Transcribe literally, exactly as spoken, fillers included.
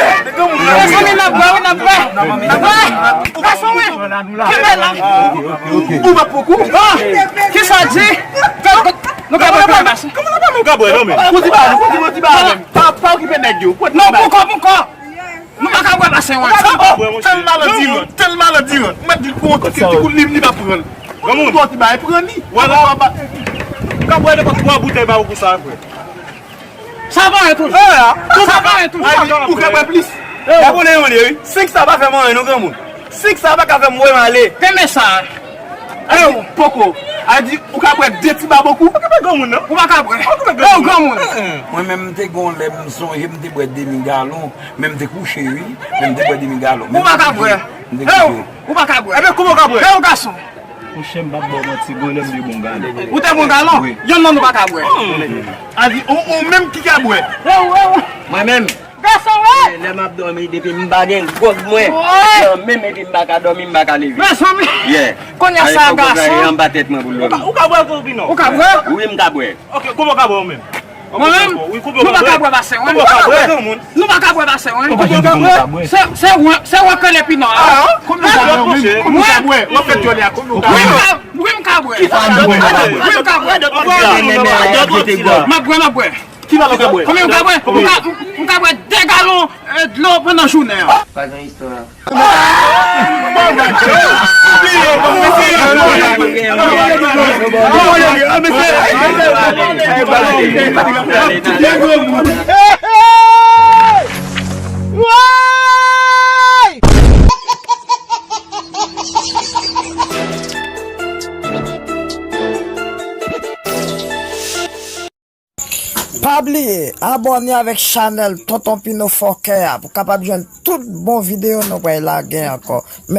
bwè. Mezanmi, n ap bwè, wi, n ap bwè. N ap bwè. Gason, wi. Kenbe la. Ou pa poko. Bon, kisa w di? Nou ka bwè pou n pase. Kòman nou pa nou ka bwè, non, men? Pou di ba, pou di, pou di ba, men. Pa, pa okipe nèg yo. Non, poko, poko. Nou pa ka bwè basen an. Tann malandiran, tann malandiran. Mwen di l pou yon ti kou li, li pa pran. Granmoun. Pou ti bay pran li. Wala. Ka bwè nenpòt twa boutèy ba ou konsa, frè. Sa pa anyen toujou. Sa pa anyen toujou. Ou ka bwè plis. Gade yon li, wi. Senk sa pa fè m anyen, non, granmoun. Senk sa pa ka fè m voye m ale. Kenbe sa. Poko. A di, ou ka bwè de ti ba bokou. Ou ka bwè granmoun, non? Ou pa ka bwè. Ou ka bwè granmoun. Mwen menm, m te gon lè, m sonje, m te bwè demi galon. Men m te kouche, wi. Men m te bwè demi galon. Ou pa ka bwè. M te kouche. Ou pa ka bwè. Ebyen, kòman w ka bwè? Yon gason. Monchè, m p ap ba w manti, gon lè m te bon galon. Ou te bon galon? Wi. Yonn nan nou pa ka bwè. A di, ou, ou menm ki ka bwè. Mwen menm. Gason, wi. Lè m ap dòmi, depi m pa gen gwòg mwen. Wi. Nan menm, epi m pa ka dòmi, m pa ka leve. Mezanmi. Yeah. Kounye a sa, gason. Anba tèt mwen pou l dòmi. Ou ka bwè tou, Pino? Ou ka bwè? Wi, m ka bwè. Ok, kòman w ka bwè ou menm? Mwen menm, nou pa ka bwè basè, wen. Nou pa ka bwè basè, wen. Se, se wen, se wen ke le pinò a. Kòman w ka bwè, wi, kòman w ka bwè? W ap fè dyòl la, kòman w ka bwè? Wi, m ka bwè. Wi, m ka bwè. M ap bwè, m ap bwè. Ki valè w ka bwè? Konbyen w ka bwè? M ka, m ka bwè de galon, eh, dlo pandan jounen an. Pa gen istwa. Pa bliye abòne avèk chanèl Tonton Pino Fòkè a pou w kapab jwenn tout bon videyo nou pral lage ankò. Mèsi.